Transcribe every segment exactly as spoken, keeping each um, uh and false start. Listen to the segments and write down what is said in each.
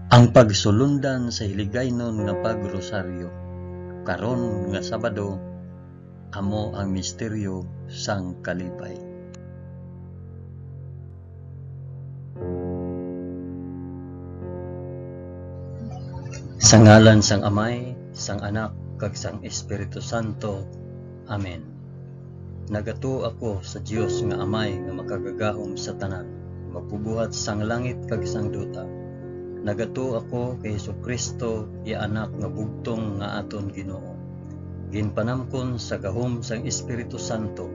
Ang pagsulundan sa hiligaynon nga pagrosaryo karon nga Sabado amo ang misteryo sang kalipay. Sa ngalan sang Amay, sang Anak, kag sang Espiritu Santo. Amen. Nagatuo ako sa Dios nga Amay nga makagagahom sa tanan, magbubuhat sang langit kag sang duta. Nagatuo ako kay Jesu-Cristo, iya Anak nga bugtong nga aton Ginoo. Ginpanamkon sa gahom sang Espiritu Santo,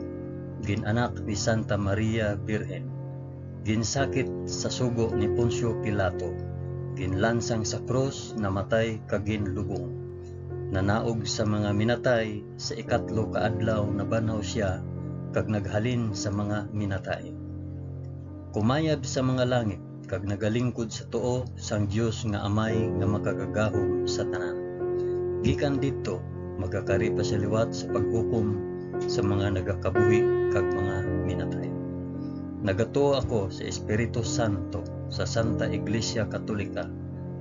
gin-anak ni Santa Maria Birhen, ginsakit sa sugo ni Poncio Pilato, ginlansang sa krus, namatay, kag ginlubong. Nanaog sa mga minatay, sa ikatlo ka adlaw nabanhaw sia, kag naghalin sa mga minatay. Kumayab sa mga langit, kag nagalingkod sa tuo sang Dios nga Amay nga makagagahom sa tanan. Gikan didto, magakari pa sia liwat sa paghukom sa mga nagakabuhi kag mga minatay. Nagatuo ako sa Espiritu Santo, sa Santa Iglesia Katolika,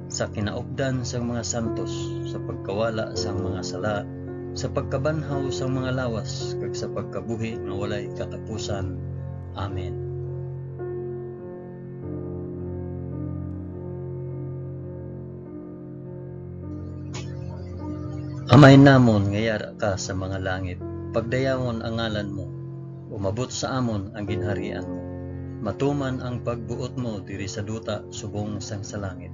sa kinaupdan sang mga santos, sa pagkawala sang mga sala, sa pagkabanhaw sang mga lawas, kag sa pagkabuhi nga walay katapusan. Amen. Amay namon nga yara ka sa mga langit, pagdayawon ang ngalan mo, umabot sa amon ang ginharian mo, matuman ang pagbuot mo diri sa duta subong sang sa langit.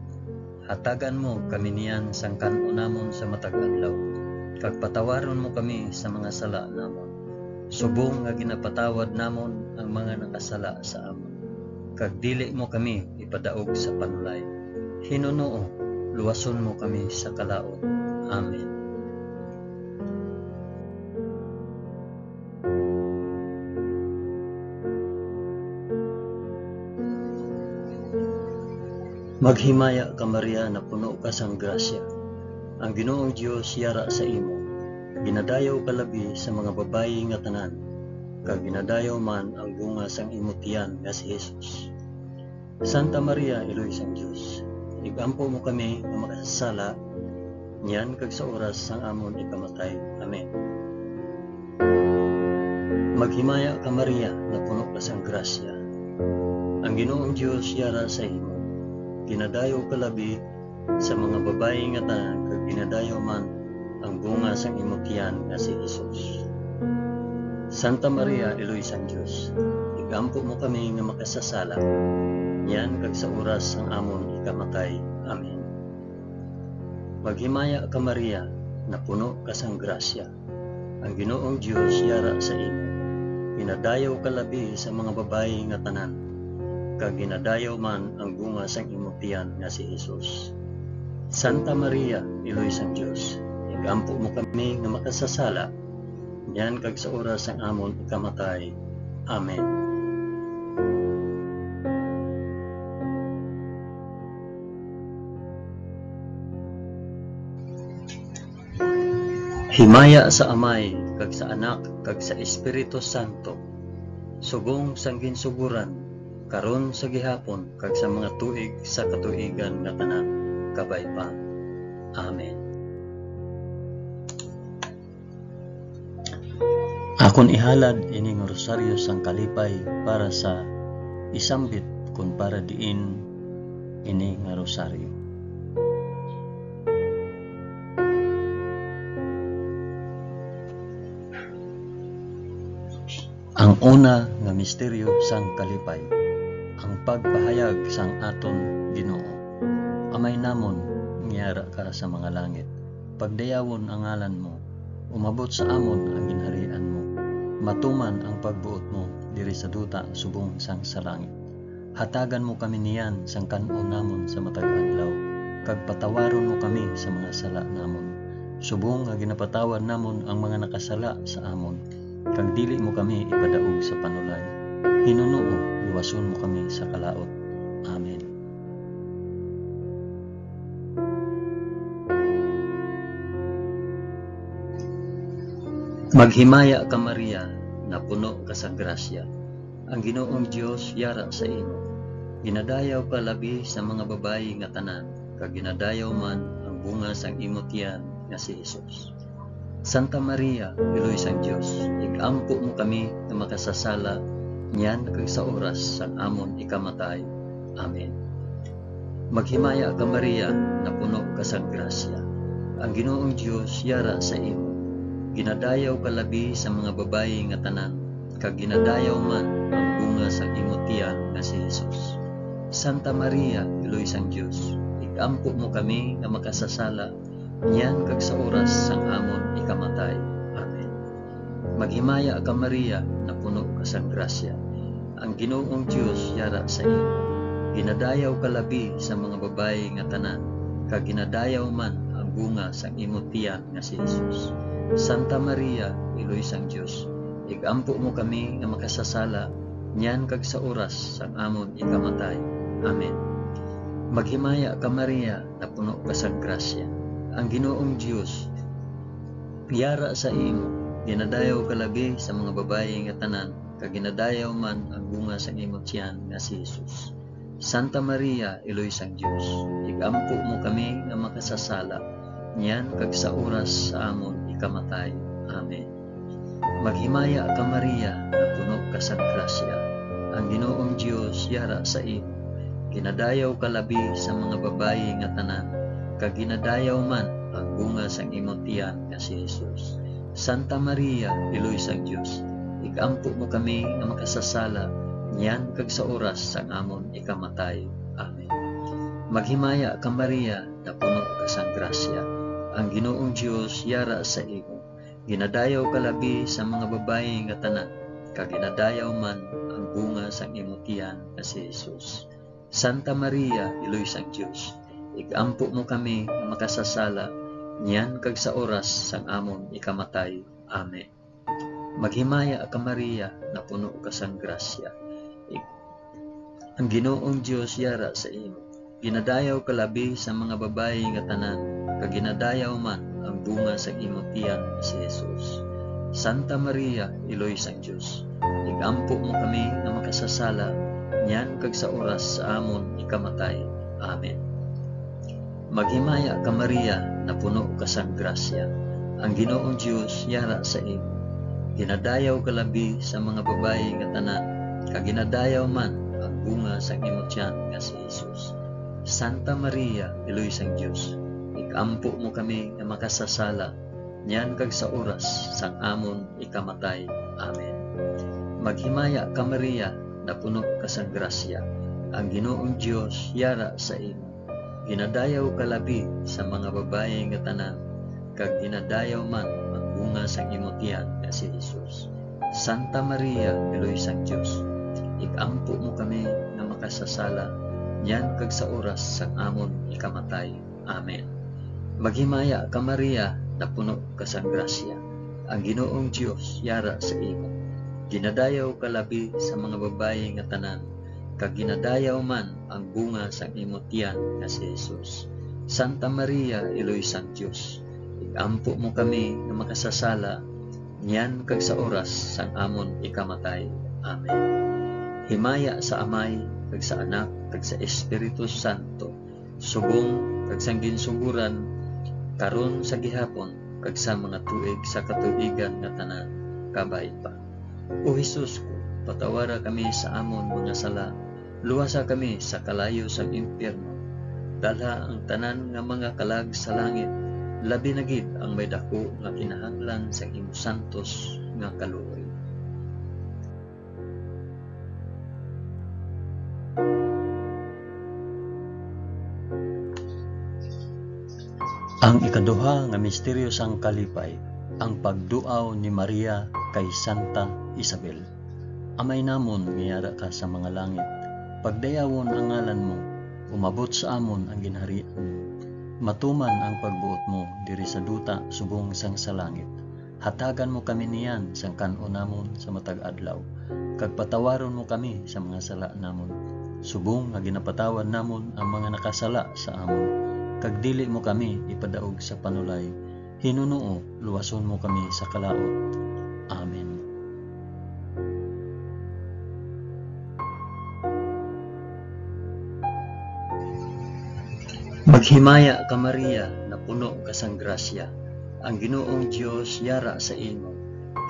Hatagan mo kami niyan sang kan-o namon sa matag adlaw, kag patawaron mo kami sa mga sala namon, subong nga ginapatawad namon ang mga nakasala sa amon, kag dili mo kami ipadaog sa panulay. Hinunoo, luwason mo kami sa kalaut. Amen. Maghimaya ka, Maria, napuno ka sang grasya. Ang Ginoong Dios yara sa imo. Ginadayaw ka labi sa mga babayi nga tanan, kag ginadayaw man ang bunga sang imo tiyan nga si Jesus. Santa Maria, Iloy sang Dios, igampo mo kami nga makasasala, niyan kag sa oras sang amon ikamatay. Amen. Maghimaya ka, Maria, napuno ka sang grasya. Ang Ginoong Dios yara sa imo. Ginadayaw ka labi sa mga babayi nga tanan, kag ginadayaw man ang bunga sang imo tiyan nga si Jesus. Santa Maria, Iloy sang Dios, igampo mo kami nga makasasala, niyan kag sa oras sang amon ikamatay. Amen. Maghimaya ka, Maria, napuno ka sang grasya. Ang Ginoong Dios yara sa imo. Ginadayaw ka labi sa mga babayi nga tanan, kag ginadayaw man ang bunga sang imo tiyan nga si Jesus. Santa Maria, Iloy sang Dios, igampo mo kami nga makasasala, niyan kag sa oras sang amon ikamatay. Amen. Himaya sa Amay, kag sa Anak, kag sa Espiritu Santo, subong sang ginsugoran, karon, sa gihapon, kag sa mga tuig sa katuigan nga tanan. Kabay pa. Amen. Akon ihalad ini nga rosaryo sang kalipay para sa isambit kon para diin ini nga rosaryo. Ang una nga misteryo sang kalipay, ang pagpahayag sang aton Ginoo. Amay namon nga yara ka sa mga langit, pagdayawon ang ngalan mo, umabot sa amon ang ginharian mo, matuman ang pagbuot mo diri sa duta subong sang sa langit. Hatagan mo kami niyan sang kan-on namon sa matag adlaw, kag patawaron mo kami sa mga sala namon, subong nga ginapatawad namon ang mga nakasala sa amon, kag dili mo kami ipadaog sa panulay. Hinunoo, luwason mo kami sa kalaut. Amen. Maghimaya ka, Maria, napuno ka sa grasya. Ang Ginoong Dios yara sa imo. Ginadayaw ka labi sa mga babayi nga tanan, kag ginadayaw man ang bunga sang imo tiyan nga si Jesus. Santa Maria, Iloy sang Dios, ig-ampo mo kami nga makasasala niyan kag sa oras sang amon ikamatay. Amen. Maghimaya ka, Maria, napuno ka sang grasya. Ang Ginoong Dios yara sa imo. Ginadayaw ka labi sa mga babayi nga tanan, kag ginadayaw man ang bunga sang imo tiyan nga si Jesus. Santa Maria, Iloy sang Dios, ig-ampo mo kami nga makasasala niyan kag sa oras sang amon ikamatay. Amen. Maghimaya ka, Maria, napuno ka sang grasya. Ang Ginoong Dios yara sa imo. Ginadayaw ka labi sa mga babayi nga tanan, kag ginadayaw man ang bunga sang imo tiyan nga si Jesus. Santa Maria, Iloy sang Dios, ig-ampo mo kami nga makasasala niyan kag sa oras sang amon ikamatay. Amen. Maghimaya ka, Maria, napuno ka sang grasya. Ang Ginoong Dios yara sa imo. Ginadayaw ka labi sa mga babayi nga tanan, kag ginadayaw man ang bunga sang imo tiyan nga si Jesus. Santa Maria, Iloy sang Dios, ig-ampo mo kami nga makasasala, niyan kag sa oras sa amon ikamatay. Amen. Maghimaya ka, Maria, nga puno ka sang grasya. Ang Ginoong Dios yara sa imo. Ginadayaw ka labi sa mga babayi nga tanan, kag ginadayaw man ang bunga sang imo tiyan nga si Jesus. Santa Maria, Iloy sang Dios, ig-ampo mo kami nga makasasala, niyan kag sa oras sang amon ikamatay. Amen. Maghimaya ka, Maria, napuno ka sang grasya. Ang Ginoong Dios yara sa imo. Ginadayaw ka labi sa mga babayi nga tanan, kag ginadayaw man ang bunga sang imo tiyan nga si Jesus. Santa Maria, Iloy sang Dios, ig-ampo mo kami nga makasasala, niyan kag sa oras sang amon ikamatay. Amen. Maghimaya ka, Maria, napuno ka sang grasya. Ig-, ang Ginoong Dios yara sa imo. Ginadayaw ka labi sa mga babayi nga tanan, kag ginadayaw man ang bunga sang imo tiyan nga si Jesus. Santa Maria, Iloy sang Dios, ig-ampo mo kami nga makasasala, niyan kag sa oras sa amon ikamatay. Amen. Maghimaya ka, Maria, napuno ka sang grasya. Ang Ginoong Dios yara sa imo. Ginadayaw ka labi sa mga babayi nga tanan, kag ginadayaw man ang bunga sang imo tiyan nga si Jesus. Santa Maria, Iloy sang Dios, ig-ampo mo kami nga makasasala, niyan kag sa oras sang amon ikamatay. Amen. Maghimaya ka, Maria, napuno ka sang grasya. Ang Ginoong Dios yara sa imo. Ginadayaw ka labi sa mga babayi nga tanan, kag ginadayaw man ang bunga sang imo tiyan nga si Jesus. Santa Maria, Iloy sang Dios, ig-ampo mo kami nga makasasala, niyan kag sa oras sang amon ikamatay. Amen. Maghimaya ka, Maria, napuno ka sang grasya. Ang Ginoong Dios yara sa imo. Ginadayaw ka labi sa mga babayi nga tanan, kag ginadayaw man ang bunga sang imo tiyan nga si Jesus. Santa Maria, Iloy sang Dios, ig-ampo mo kami nga makasasala, niyan kag sa oras sang amon ikamatay. Amen. Himaya sa Amay, kag sa Anak, kag sa Espiritu Santo, subong kag sang ginsugoran, karon, sa gihapon, kag sa mga tuig sa katuigan nga tanan. Kabay pa. O Jesus ko, patawara kami sa amon mga sala, luwasa kami sa kalayo sang impyerno, dalha ang tanan nga mga kalag sa langit, labi na gid ang may daku nga kinahanglan sang imo santos nga kaluoy. Ang ikaduha nga misteryo sang kalipay, ang pagduaw ni Maria kay Santa Isabel. Amay namon nga yara ka sa mga langit, pagdayawon ang ngalan mo, umabot sa amon ang ginharian mo, matuman ang pagbuot mo diri sa duta subong sang sa langit. Hatagan mo kami niyan sang kan-on namon sa matag adlaw, kag patawaron mo kami sa mga sala namon, subong nga ginapatawad namon ang mga nakasala sa amon, kag dili mo kami ipadaog sa panulay, hinunoo luwason mo kami sa kalaut. Amen. Maghimaya ka, Maria, napuno ka sang grasya, ang Ginoong Dios yara sa imo.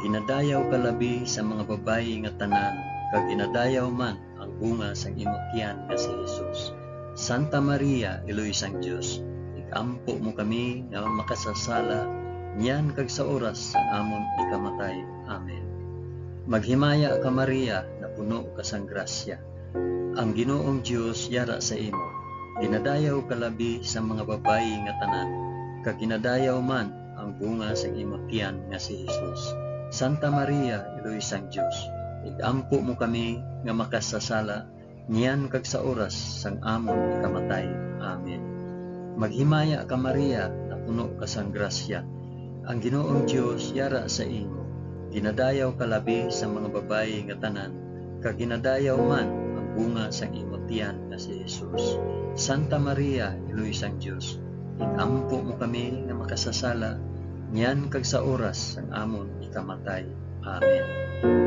Ginadayaw ka labi sa mga babayi nga tanan, kag ginadayaw man ang bunga sang imo tiyan nga si Jesus. Santa Maria, Iloy sang Dios, ig-ampo mo kami nga makasasala, niyan kag sa oras sang amon ikamatay. Amen. Maghimaya ka, Maria, napuno ka sang grasya, ang Ginoong Dios yara sa imo. Ginadayaw ka labi sa mga babayi nga tanan, kag ginadayaw man ang bunga sang imo tiyan nga si Jesus. Santa Maria, Iloy sang Dios, ig-ampo mo kami nga makasasala, niyan kag sa oras sang amon ikamatay. Amen. Maghimaya ka, Maria, napuno ka sang grasya, ang Ginoong Dios yara sa imo. Ginadayaw ka labi sa mga babayi nga tanan, kag ginadayaw man ang bunga sang imo tiyan nga si Jesus. Santa Maria, Iloy sang Dios, ig-ampo mo kami nga makasasala, niyan kag sa oras sang amon ikamatay. Amen.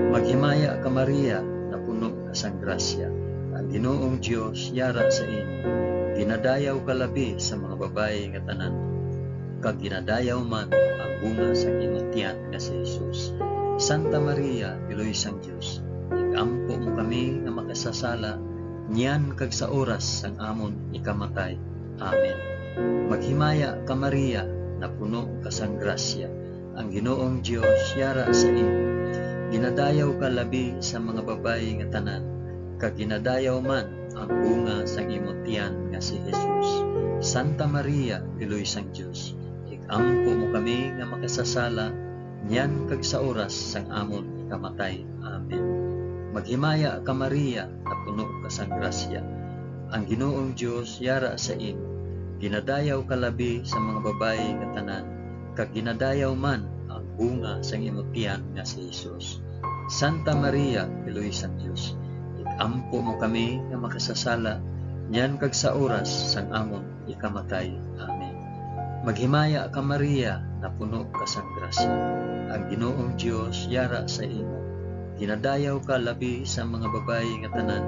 Maghimaya ka, Maria, napuno ka sang grasya, ang Ginoong Dios yara sa imo. Ginadayaw ka labi sa mga babayi nga tanan, kag ginadayaw man ang bunga sang imong tiyan nga si Jesus. Santa Maria, Iloy sang Dios, ig-ampo mo kami nga makasasala, niyan kag sa oras sang amon ikamatay. Amen. Maghimaya ka, Maria, napuno ka sang grasya, ang Ginoong Dios yara sa imo. Ginadayaw ka labi sa mga babayi nga tanan, kag ginadayaw man ang bunga sang imo tiyan nga si Jesus. Santa Maria, Iloy sang Dios, ig-ampo mo kami nga makasasala, niyan kag sa oras sang amon ikamatay. Amen. Maghimaya ka, Maria, napuno ka sang grasya, ang Ginoong Dios yara sa imo. Ginadayaw ka labi sa mga babayi nga tanan, kag ginadayaw man ang bunga sang imo tiyan nga si Jesus. Santa Maria, Iloy sang Dios, ig-ampo mo kami nga makasasala, niyan kag sa oras sang amon ikamatay. Amen. Maghimaya ka, Maria, napuno ka sang grasya, ang Ginoong Dios yara sa imo. Ginadayaw ka labi sa mga babayi nga tanan,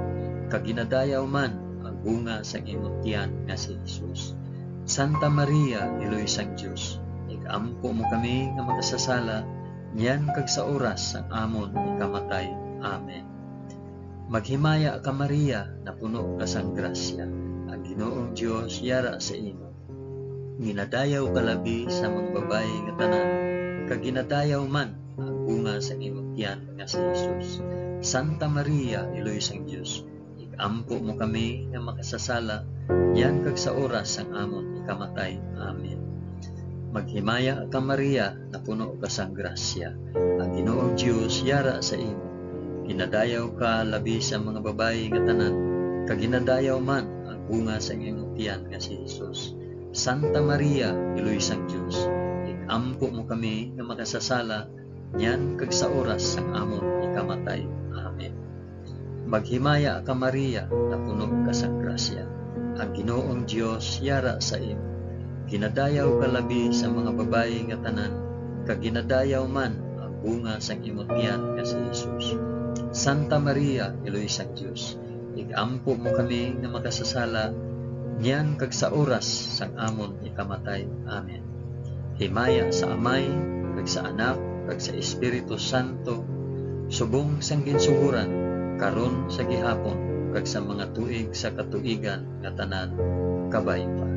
kag ginadayaw man ang bunga sang imo tiyan nga si Jesus. Santa Maria, Iloy sang Dios, ig-ampo mo kami nga makasasala, niyan kag sa oras sang amon ikamatay. Amen. Maghimaya ka, Maria, napuno ka sang grasya, ang Ginoong Dios yara sa imo. Ginadayaw ka labi sa mga babayi nga tanan, kag ginadayaw man ang bunga sang imo tiyan nga si Jesus. Santa Maria, Iloy sang Dios, ig-ampo mo kami nga makasasala, niyan kag sa oras sang amon ikamatay. Amen. Maghimaya ka, Maria, napuno ka sang grasya, ang Ginoong Dios yara sa imo. Ginadayaw ka labi sa mga babayi nga tanan, kag ginadayaw man ang bunga sang imong tiyan nga si Jesus. Santa Maria, Iloy sang Dios, ig-ampo mo kami nga makasasala, niyan kag sa oras sang amon ikamatay. Amen. Maghimaya ka, Maria, napuno ka sang grasya, ang Ginoong Dios yara sa imo. Ginadayaw ka labi sa mga babayi nga tanan, kag ginadayaw man ang bunga sang imo tiyan nga si Jesus. Santa Maria, Iloy sang Dios, ig-ampo mo kami nga makasasala, niyan kag sa oras sang amon ikamatay. Amen. Himaya sa Amay, kag sa Anak, kag sa Espiritu Santo, subong sang ginsugoran, karon, sa gihapon, kag sa mga tuig sa katuigan nga tanan. Kabay pa.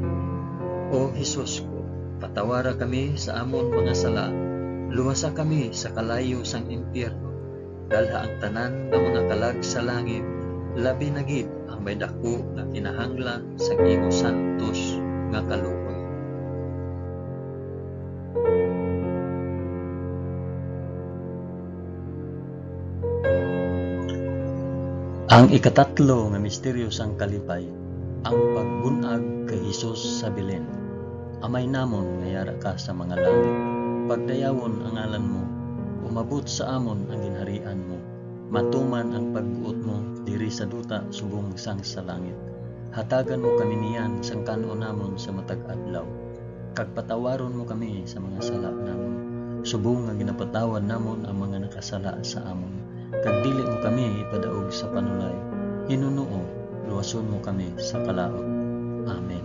O Jesus ko, patawara kami sa amon mga sala, luwasa kami sa kalayo sang impyerno, dalha ang tanan nga mga kalag sa langit, labi na gid ang may daku nga kinahanglan sang imo santos nga kaluoy. Ang ikatatlo nga misteryo sang kalipay, ang pagbun-ag kay Jesus sa Belen. Amay namon nga yara ka sa mga langit, pagdayawon ang ngalan mo, umabot sa amon ang ginharian mo, matuman ang pagbuot mo diri sa duta subong sang sa langit. Hatagan mo kami niyan sang kan-on namon sa matag adlaw, kag patawaron mo kami sa mga sala namon, subong nga ginapatawad namon ang mga nakasala sa amon, kag dili mo kami ipadaog sa panulay. Hinunoo, luwason mo kami sa kalaut. Amen.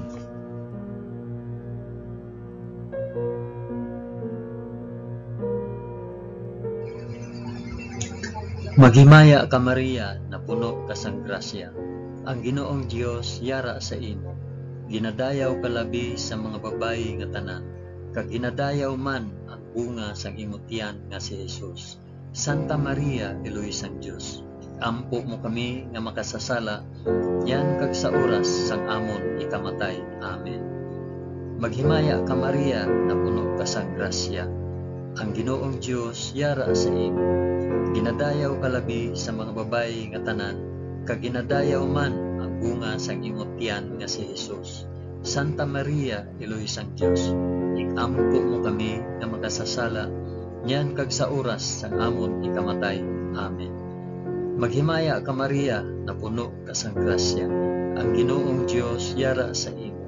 Maghimaya ka, Maria, napuno ka sang grasya. Ang Ginoong Dios yara sa imo. Ginadayaw ka labi sa mga babayi nga tanan, kag ginadayaw man ang bunga sang imo tiyan nga si Jesus. Santa Maria, Iloy sang Dios, ampo mo kami nga makasasala, niyan kag sa oras sang amon ikamatay. Amen. Maghimaya ka, Maria, napuno ka sang grasya. Ang Ginoong Dios yara sa imo. Ginadayaw ka labi sa mga babayi nga tanan, kag ginadayaw man ang bunga sang imo tiyan nga si Jesus. Santa Maria, Iloy sang Dios, ig-ampo mo kami nga makasasala, niyan kag sa oras sang amon ikamatay. Amen. Maghimaya ka, Maria, napuno ka sang grasya. Ang Ginoong Dios yara sa imo.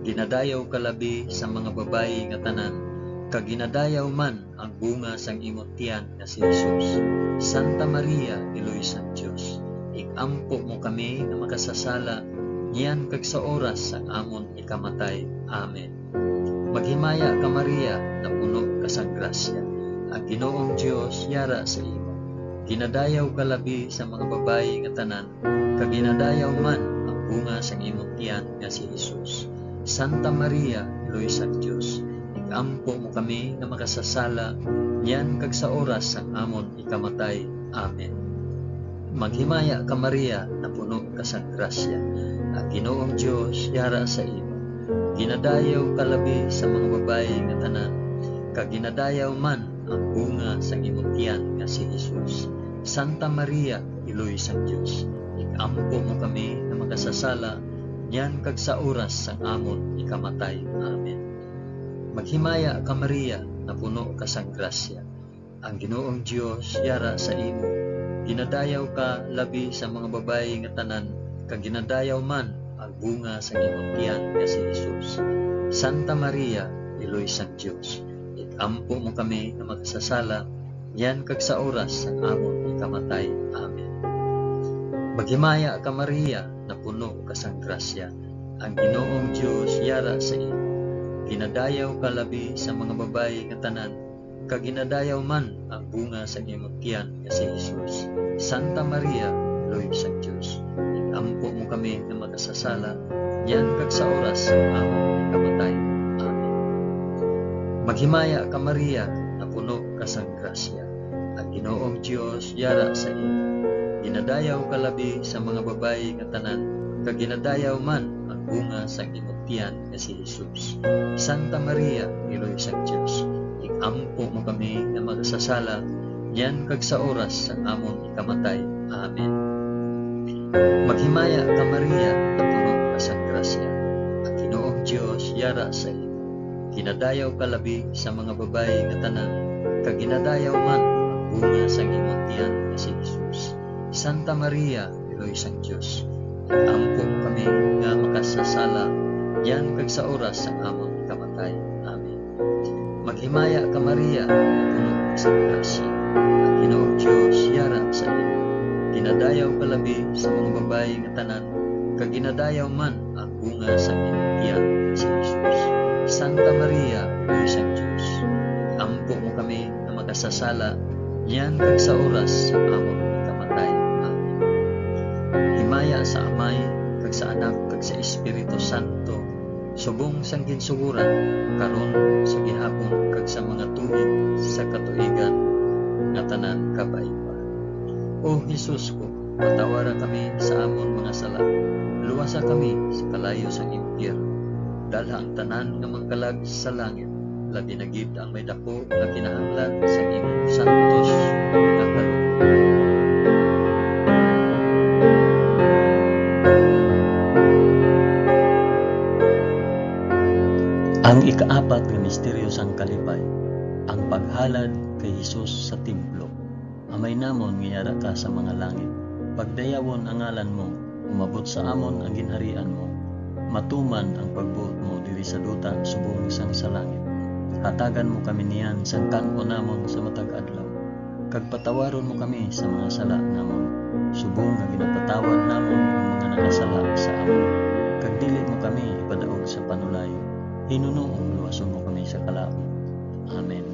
Ginadayaw ka labi sa mga babayi nga tanan, kag ginadayaw man ang bunga sang imo tiyan nga si Jesus. Santa Maria, Iloy sang Dios, ig-ampo mo kami nga makasasala, niyan kag sa oras sang amon ikamatay. Amen. Maghimaya ka, Maria, napuno ka sang grasya. Ang Ginoong Dios yara sa imo. Ginadayaw ka labi sa mga babayi nga tanan, kag ginadayaw man ang bunga sang imong tiyan nga si Jesus. Santa Maria, Iloy sang Dios, ig-ampo mo kami nga makasasala, niyan kag sa oras sang amon ikamatay. Amen. Maghimaya ka, Maria, napuno ka sang grasya. Ang Ginoong Dios yara sa imo. Ginadayaw ka labi sa mga babayi nga tanan, kag ginadayaw man ang bunga sang imo tiyan nga si Jesus. Santa Maria, Iloy sang Dios, ig-ampo mo kami nga makasasala, niyan kag sa oras sang amon ikamatay. Amen. Maghimaya ka, Maria, napuno ka sang grasya. Ang Ginoong Dios yara sa imo. Ginadayaw ka labi sa mga babayi nga tanan, kag ginadayaw man ang bunga sang imong tiyan nga si Jesus. Santa Maria, Iloy sang Dios, ig-ampo mo kami nga makasasala, niyan kag sa oras sang amon ikamatay. Amen. Maghimaya ka, Maria, napuno ka sang grasya. Ang Ginoong Dios yara sa imo. Ginadayaw ka labi sa mga babayi nga tanan, kag ginadayaw man ang bunga sang imong tiyan nga si Jesus. Santa Maria, Iloy sang Dios, ig-ampo mo kami nga makasasala, niyan kag sa oras sang amon kamatay. Amen. Maghimaya ka, Maria, napuno ka sang grasya. Ang Ginoong Dios yara sa imo. Ginadayaw ka labi sa mga babayi nga tanan, kag ginadayaw man ang bunga sang imong tiyan nga si Jesus. Santa Maria, Iloy sang Dios, ig-ampo mo kami nga makasasala, niyan kag sa oras sang amon ikamatay. Amen. Maghimaya ka, Maria, napuno ka sang grasya. Ang Ginoong Dios yara sa imo. Ginadayaw ka labi sa mga babayi nga tanan, kag ginadayaw man ang bunga sang imong tiyan nga si Jesus. Santa Maria, Iloy sang Dios, ig-ampo mo kami nga makasasala, niyan kag sa oras sang amon kamatay. Amen. Maghimaya ka, Maria, nga puno ka sang grasya. Ang Ginoong Dios yara sa imo. Ginadayaw ka labi sa mga babayi nga tanan, kag ginadayaw man ang bunga sa imong tiyan, si Jesus. Santa Maria, Iloy sang Dios, ampo mo kami nga makasasala, niyan kag sa oras sa amon kamatay. Amen. Himaya sa Amay, kag sa Anak, kag sa Espiritu Santo, subong sang ginsugoran, karon, sa gihapon, kag sa mga tuig sa katuigan nga tanan. Kabay pa. O Jesus ko, patawara kami sa amon mga sala, luwasa kami sa kalayo sang impyerno, dalha ang tanan nga mga kalag sa langit, labi na gid ang may daku nga kinahanglan sa imong santos nga kalooban. Ang ikaapat nga misteryo sang kalipay, ang paghalad kay Jesus sa templo. Amay namon nga yara ka sa mga langit, pagdayawon ang ngalan mo, umabot sa amon ang ginharian mo, matuman ang pagbuot mo diri sa duta subong sang sa langit. Hatagan mo kami niyan sang kan-on namon sa matag adlaw, kag patawaron mo kami sa mga sala namon, subong nga ginapatawad namon ang mga nakasala sa amon, kag dili mo kami ipadaog sa panulay, hinunoon luwason mo kami sa kalaut. Amen.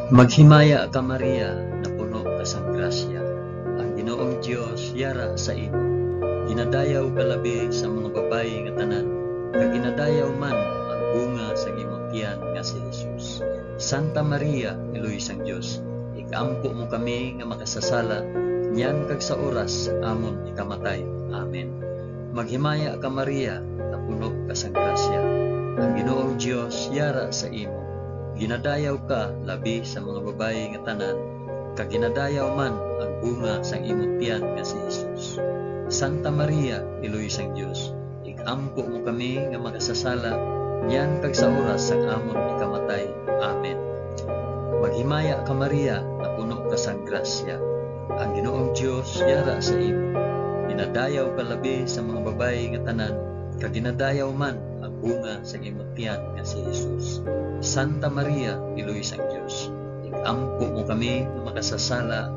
Maghimaya ka, Maria, napuno ka sang grasya. Ang Ginoong Dios yara sa imo. Ginadayaw ka labi sa mga babayi nga tanan, kag ginadayaw man ang bunga sang imong tiyan nga si Jesus. Santa Maria, Iloy sang Dios, ig-ampo mo kami nga makasasala, niyan kag sa oras sang amon ikamatay. Amen. Maghimaya ka, Maria, napuno ka sang grasya. Ang Ginoong Dios yara sa imo. Ginadayaw ka labi sa mga babayi nga tanan, kag ginadayaw man ang bunga sang imong tiyan nga si Jesus. Santa Maria, Iloy sang Dios, ig-ampo mo kami nga makasasala, niyan kag sa oras sang amon ikamatay. Amen. Maghimaya ka, Maria, napuno ka sang grasya. Ang Ginoong Dios yara sa imo. Ginadayaw ka labi sa mga babayi nga tanan, kag ginadayaw man ang bunga sang imong tiyan nga si Jesus. Santa Maria, Iloy sang Dios, ig-ampo mo kami nga makasasala,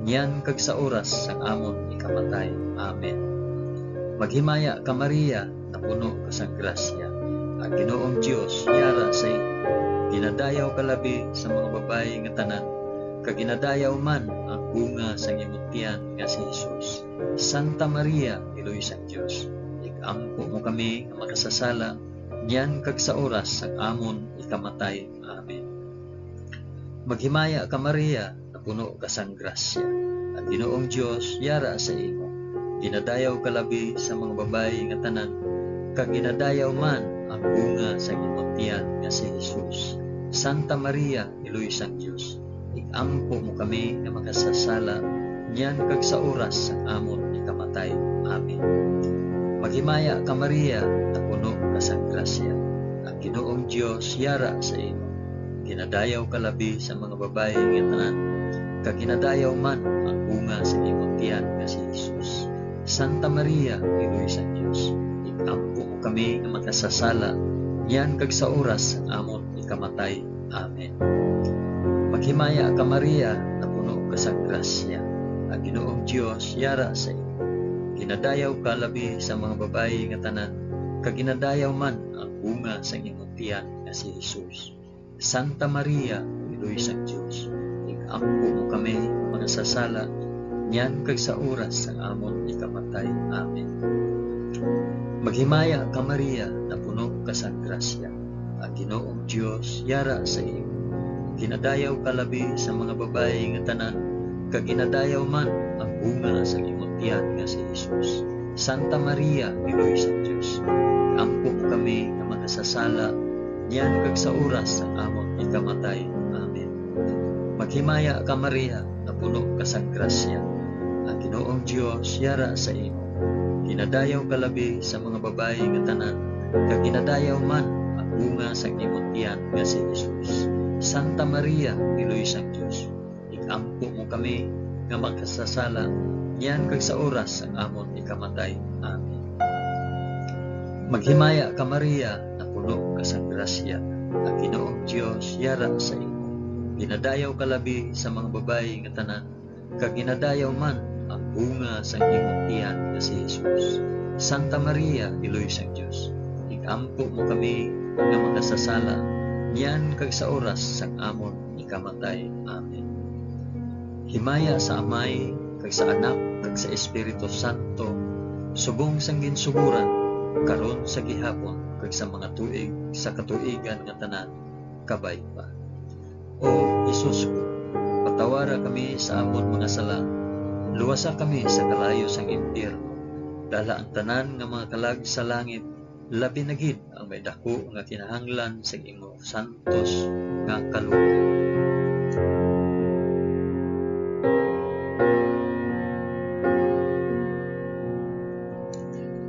niyan kag sa oras sang amon ikamatay. Amen. Maghimaya ka, Maria, napuno ka sang grasya. Ang Ginoong Dios yara sa imo. Ginadayaw ka labi sa mga babayi nga tanan, kag ginadayaw man ang bunga sang imong tiyan nga si Jesus. Santa Maria, Iloy sang Dios, ig-ampo mo kami nga makasasala, niyan kag sa oras sang amon ikamatay. Amen. Maghimaya ka, Maria, napuno ka sang grasya. Ang Ginoong Dios yara sa imo. Ginadayaw ka labi sa mga babayi nga tanan, kag ginadayaw man ang bunga sang imong tiyan nga si Jesus. Santa Maria, Iloy sang Dios, ig-ampo mo kami nga makasasala, niyan kag sa oras sang amon ikamatay. Amen. Maghimaya ka, Maria, napuno ka sang grasya. Ang Ginoong Dios yara sa imo. Ginadayaw ka labi sa mga babayi nga tanan, kag ginadayaw man ang bunga sa imong tiyan nga si Jesus. Santa Maria, Iloy sang Dios, ig-ampo mo kami nga makasasala, niyan kag sa oras sang amon ikamatay. Amen. Maghimaya ka, Maria, napuno ka sang grasya. Ang Ginoong Dios yara sa imo. Ginadayaw ka labi sa mga babayi nga tanan, kag ginadayaw man ang bunga sang imong tiyan nga si Jesus. Santa Maria, Iloy sang Dios, ig-ampo mo kami nga makasasala, niyan kag sa oras sang amon ikamatay. Amen. Maghimaya ka, Maria, napuno ka sang grasya. Ang Ginoong Dios yara sa imo. Ginadayaw ka labi sa mga babayi nga tanan, kag ginadayaw man ang bunga sang imong tiyan nga si Jesus. Santa Maria, Iloy sang Dios, ampo mo kami nga makasasala, niyan kag sa oras sang amon ikamatay. Amen. Maghimaya ka, Maria, napuno ka sang grasya. Ang Ginoong Dios yara sa imo. Ginadayaw ka labi sa mga babayi nga tanan, kag ginadayaw man ang bunga sang imong tiyan nga si Jesus. Santa Maria, Iloy sang Dios, ig-ampo mo kami nga makasasala, niyan kag sa oras sang amon ikamatay. Amen. Maghimaya ka, Maria, napuno ka sang grasya, ang Ginoong Dios yara sa imo. Ginadayaw ka labi sa mga babayi nga tanan, kag ginadayaw man ang bunga sang imong tiyan nga si Jesus. Santa Maria, Iloy sang Dios, ig-ampo mo kami nga makasasala, niyan kag sa oras sang amon ikamatay. Amen. Himaya sa Amay, kag sa Anak, kag sa Espiritu Santo, subong sang ginsugoran, karon, sa gihapon, kag sa mga tuig sa katuigan nga tanan. Kabay pa. O Jesus ko, patawara kami sa amon mga sala, luwasa kami sa kalayo sang impyerno, dala ang tanan nga mga kalag sa langit, labi na gid ang may daku nga kinahanglan sang imo santos nga kaluoy.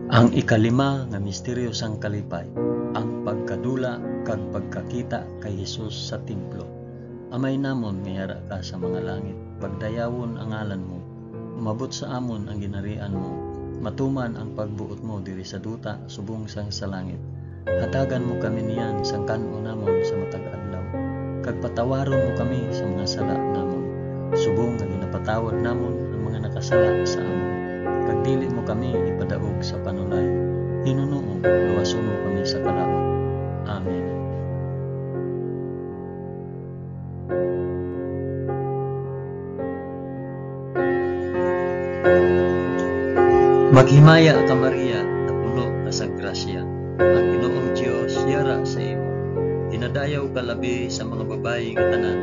Ang ikalima nga misteryo sang kalipay, ang pagkadula kag pagkakita kay Jesus sa templo. Amay namon nga yara ka sa mga langit, pagdayawon ang ngalan mo. Umabot sa amon ang ginharian mo. Matuman ang pagbuot mo diri sa duta subong sang sa langit. Hatagan mo kami niyan sang kan-o namon sa matag adlaw, kag patawaron mo kami sa mga sala namon, subong nga ginapatawad namon ang mga nakasala sa amon. Kag dili mo kami ipadaog sa panulay. Hinunoo, luwason mo kami sa kalaut. Amen. Maghimaya ka, Maria, napuno ka sang grasya. Ang Ginoong Dios yara sa imo. Ginadayaw ka labi sa mga babayi nga tanan,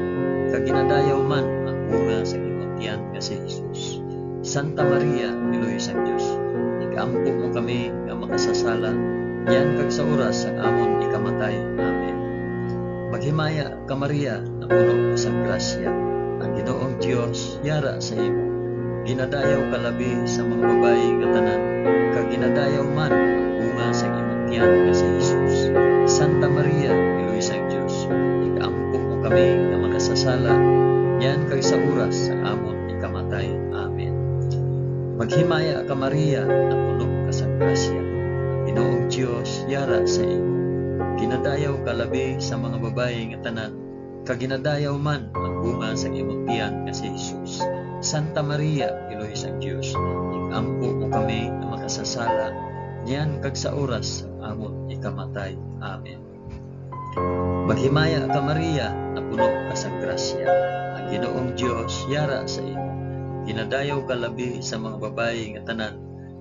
kag ginadayaw man ang bunga sa imong tiyan nga si Jesus. Santa Maria, Iloy sang Dios, ig-ampo mo kami nga makasasala, niyan kag sa oras sang amon ikamatay. Amen. Maghimaya ka, Maria, napuno ka sang grasya. Ang Ginoong Dios yara sa imo. Ginadayaw ka labi sa mga babayi nga tanan, kag ginadayaw man ang bunga sang imong tiyan nga si Jesus. Santa Maria, Iloy sang Dios, ig-ampo mo kami nga makasasala, niyan kag sa oras sang amon ikamatay. Amen. Maghimaya ka, Maria, napuno ka sang grasya. Ang Ginoong Dios yara sa imo. Ginadayaw ka labi sa mga babayi nga tanan, kag ginadayaw man ang bunga sang imong tiyan nga si Jesus. Santa Maria, Iloy sang Dios, ig-ampo mo kami nga makasasala, niyan kag sa oras sang amon ikamatay. Amen. Maghimaya ka, Maria, napuno ka sang grasya. Ang Ginoong Dios yara sa imo. Ginadayaw ka labi sa mga babayi nga tanan,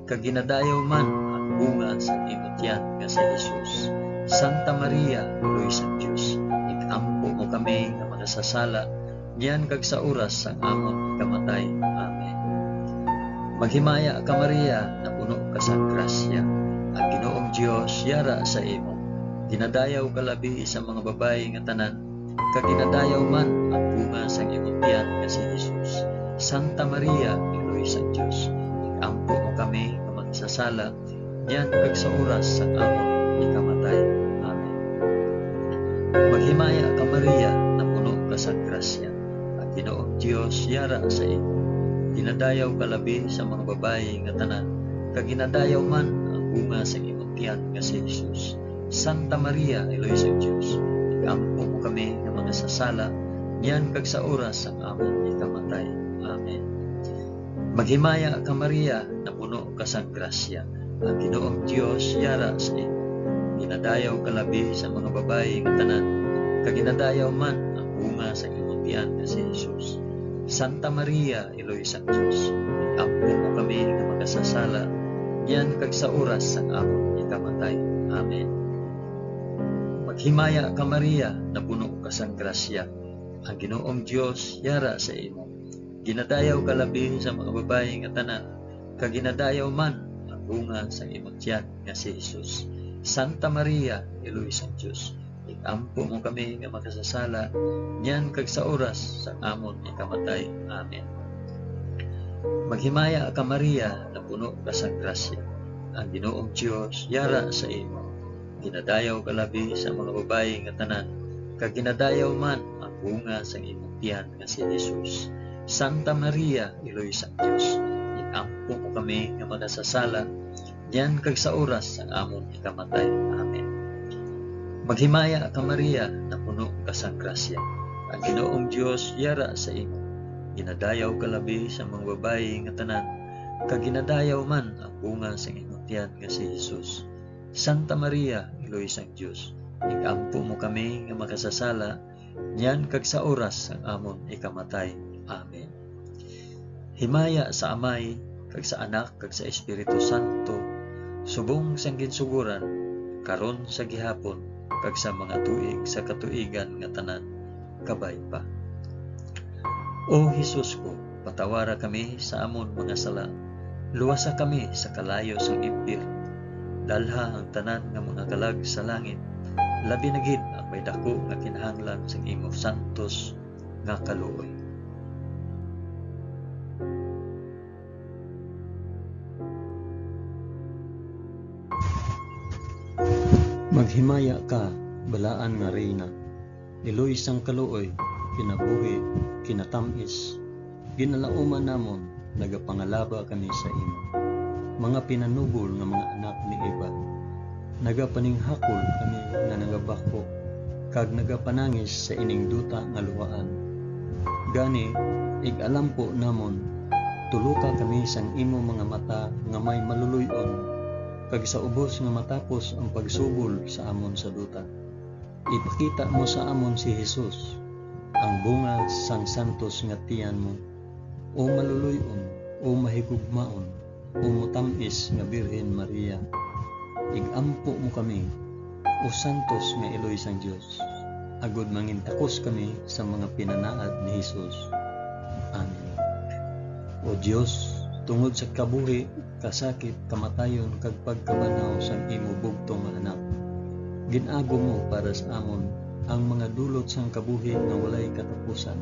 kag ginadayaw man ang bunga sang imo tiyan nga si Jesus. Santa Maria, Iloy sang Dios, ig-ampo mo kami nga makasasala, niyan kag sa oras sang amon ikamatay. Amen. Maghimaya ka, Maria, napuno ka sang grasya. Ang Ginoong Dios yara sa imo. Ginadayaw ka labi sa mga babayi nga tanan, kag ginadayaw man ang bunga sang imong tiyan nga si Jesus. Santa Maria, Iloy sang Dios, ig-ampo mo kami nga makasasala, niyan kag sa oras sang amon ikamatay. Amen. Maghimaya ka, Maria, napuno ka sang grasya. Ang Ginoong Dios yara sa imo. Ginadayaw ka labi sa mga babayi nga tanan, kag ginadayaw man ang bunga sang imong tiyan nga si Jesus. Santa Maria, Iloy sang Dios, ig-ampo mo kami nga makasasala, niyan kag sa oras sang amon ikamatay. Amen. Maghimaya ka, Maria, napuno ka sang grasya. Ang Ginoong Dios yara sa imo. Ginadayaw ka labi sa mga babayi nga tanan, kag ginadayaw man ang bunga sa imong tiyan nga si Jesus. Santa Maria, Iloy sang Dios, ig-ampo mo kami nga makasasala, niyan kag sa oras sang amon ikamatay. Amen. Maghimaya ka, Maria, napuno ka sang grasya. Ang Ginoong Dios yara sa imo. Ginadayaw ka labi sa mga babayi nga tanan, kag ginadayaw man ang bunga sang imong tiyan nga si Jesus. Santa Maria, Iloy sang Dios, ig-ampo mo kami nga makasasala, niyan kag sa oras sang amon ikamatay. Amen. Maghimaya ka, Maria, napuno ka sang grasya. Ang Ginoong Dios yara sa imo. Ginadayaw ka labi sa mga babayi nga tanan, kag ginadayaw man ang bunga sang imong tiyan nga si Jesus. Santa Maria, Iloy sang Dios, ig-ampo mo kami nga makasasala, niyan kag sa oras sang amon ikamatay. Amen. Maghimaya ka, Maria, napuno ka sang grasya. Ang Ginoong Dios yara sa imo. Ginadayaw ka labi sa mga babayi nga tanan, kag ginadayaw man ang bunga sang imong tiyan nga si Jesus. Santa Maria, Iloy sang Dios, ig-ampo mo kami nga makasasala, niyan kag sa oras sang amon ikamatay. Amen. Himaya sa Amay, kag sa Anak, kag sa Espiritu Santo, subong sang ginsugoran, karon, sa gihapon, kag sa mga tuig sa katuigan nga tanan. Kabay pa. O Jesus ko, patawara kami sa amon mga sala. Luwasa kami sa kalayo sang impyerno. Dalha ang tanan nga mga kalag sa langit, labi na gid ang may daku nga kinahanglan sang imo santos nga kaluoy. Maghimaya ka, balaan nga Reyna, iloy sang kaluoy, kinabuhi, kinatamis, ginalauman namon, nagapangalaba kami sa imo. Mga pinanubol nga mga anak ni Eva, nagapaninghakol kami nga nagabakho, kag nagapanangis sa ining duta nga luhaan. Gani, ig-alampo namon, tuluka kami sang imo mga mata nga may maluloy-on, kag sa ubos nga matapos ang pagsubol sa amon sa duta, ipakita mo sa amon si Jesus, ang bunga sang santos nga tiyan mo. O maluloy-on, O mahigugmaon, o motam-is nga Birhen Maria, ig-ampo mo kami, o santos nga iloy sang Dios, agod mangintakos kami sa mga pinanaad ni Jesus. Amen. O Dios, tungod sa kabuhi, kasakit, kamatayon, kag pagkabanaw sang imo bugtong nga Anak, gin-agom mo para sa amon ang mga dulot sang kabuhi nga walay katapusan.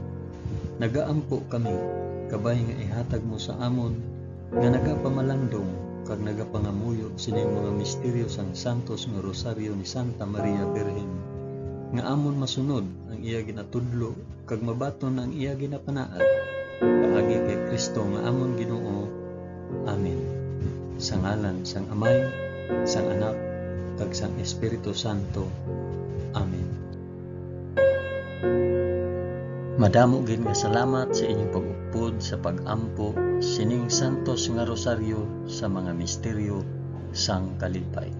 Nagaampo kami, kabay nga ihatag mo sa amon nga nagapamalandong kag nagapangamuyo sining mga misteryo sang santos nga Rosaryo ni Santa Maria Birhen, nga amon masunod ang iya ginatudlo kag mabaton ang iya ginapanaad, paagi kay Cristo nga amon Ginoo. Amen. Sa ngalan sang Amay, sang Anak, kag sang Espiritu Santo. Amen. Madamo gid nga salamat sa inyong pag-upod sa pag-ampo sining santos nga rosaryo sa mga misteryo sang kalipay.